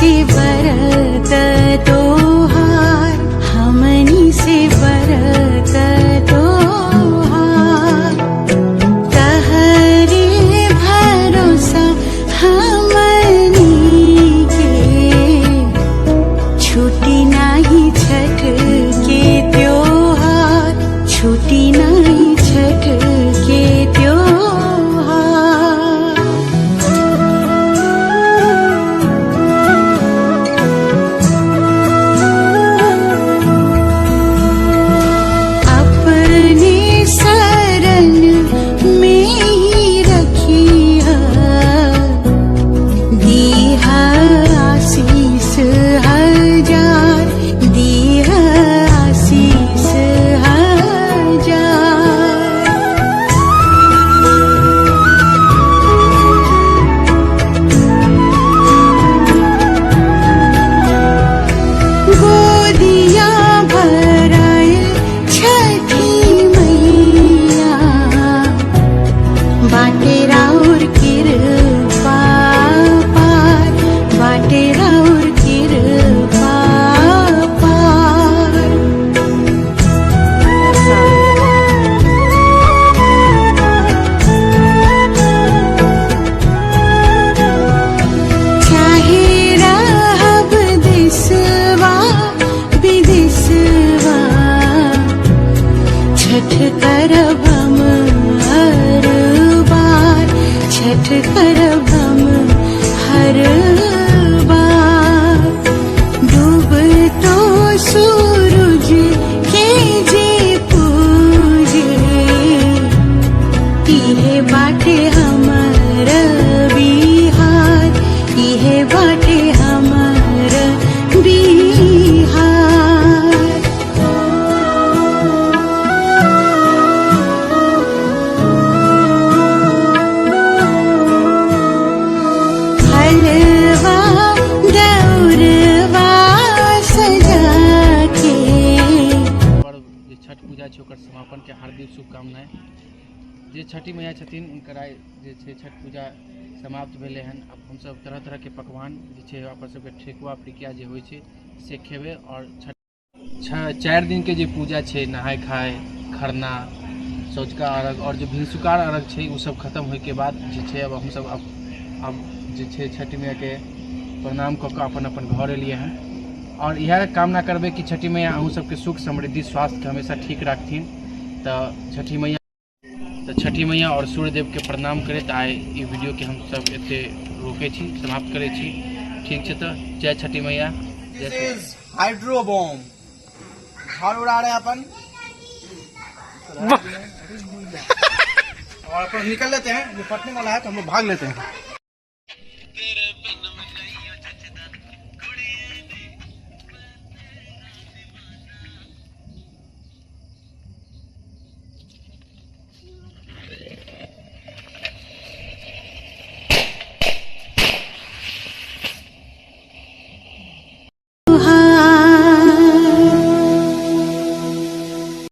से बरत तोहार, हमनी से बरत तोहार। तहरे भरोसा हमनी के, छुटी नाही छठ के त्योहार, छुटी नाही छठ के त्योहार। अपने शरण में ही रखिया, दीहा आशीष हजार, दीहा आशीष हजार। गोदिया भराए छठी मैया, बाटे राउर कृपा पार, बाटे राउर कृपा पार। चाहे रहब देसवा विदेसवा, छठ करब हम हर बार, छठ करब हम हर बार। डूब तो सूरज के जे पूजे, इहे बाटे हमर बिहार, इहे बाटे हमर बिहार। हलवा दौरवा सजा के। पर्व जे छठ पूजा छै, ओकर समापनके हार्दिक शुभकामनाएँ। जे छठि मैया छथिन, हुनकर आइ जे छै छठ पूजा समाप्त भेलै हन। आब हमसब तरह तरहके पकवान जे छै, अपन सबके ठेकुआ पिरुकिया जे होइ छै, से खेबै। आओर छठ 4 दिनके जे पूजा छै, नहाय खाय, खरना, सँझुका अर्घ आओर जे भिनसुकार अर्घ छै, ओ सब खतम होइके बाद जे छै, अब हमसब आब जे छै छठि मैयाके प्रणाम कऽ कऽ अपन अपन घर एलियै हन। आओर इएह कामना करबै कि छठि मैया अहूँ सबके सुख, समृद्धि, स्वास्थ्यके हमेशा ठीक राखथिन। तऽ छठि मैया आओर सूर्यदेवके प्रणाम करैत आइ ई वीडियोके हमसब एते रोकै छी, समाप्त करै छी। ठीक छै, तऽ जय छठि मैया, जय This Surya. is hydro bomb. झाड़ उड़ा रहे हैं अपन और अपन निकल लेते हैं। ये फटने वाला है तो हम लोग भाग लेते हैं।